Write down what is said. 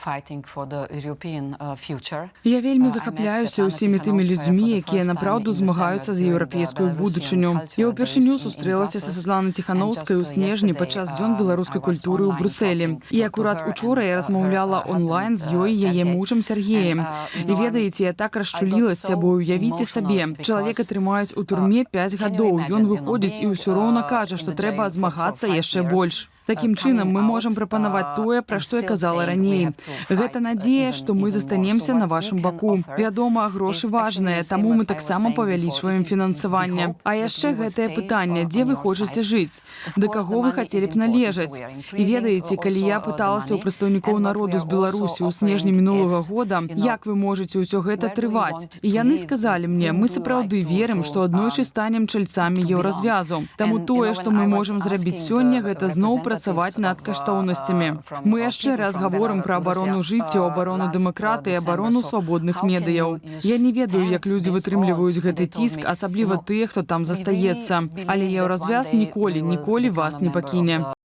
Fighting for the European future. Я вельмі захапляюся ўсімі тымі людзьмі, якія напраўду змагаюцца за еўрапейскую будучыню. Я ўпершыню сустрэлася са Святланай Ціханоўскай у снежні падчас дзён беларускай культуры ў Брусэлі. І акурат учора я размаўляла онлайн з ёй і яе мужам Сяргеем. І ведаеце, я так расчулілася, бо уявіце сабе, чалавека трымаюць у турме 5 гадоў, ён выходзіць і ўсё роўна кажа, што трэба змагацца яшчэ больш. Такім чынам, мы можам прапанаваць тое, пра што я казала раней. Гэта надзея, што мы застанемся на вашым баку. Вядома, грошы важныя, таму мы таксама павялічваем фінансаванне. А яшчэ гэтае пытанне, дзе вы хочаце жыць, да каго вы хацелі б належаць. І ведаеце, калі я пыталася ў прадстаўнікоў народу з Беларусі ў снежні мінулага года, як вы можаце ўсё гэта трываць? І яны сказалі мне: «Мы сапраўды верым, што аднойчы станем чальцамі Еўразвязу». Таму тое, што мы можам зрабіць сёння, гэта зноў працаваць над каштоўнасцямі. Мы яшчэ раз гаворым пра абарону жыццяў, абарону дэмакратыі, абарону свабодных медыяў. Я не ведаю, як людзі вытрымліваюць гэты ціск, асабліва тыя, хто там застаецца. Але Еўразвяз ніколі, ніколі вас не пакіне.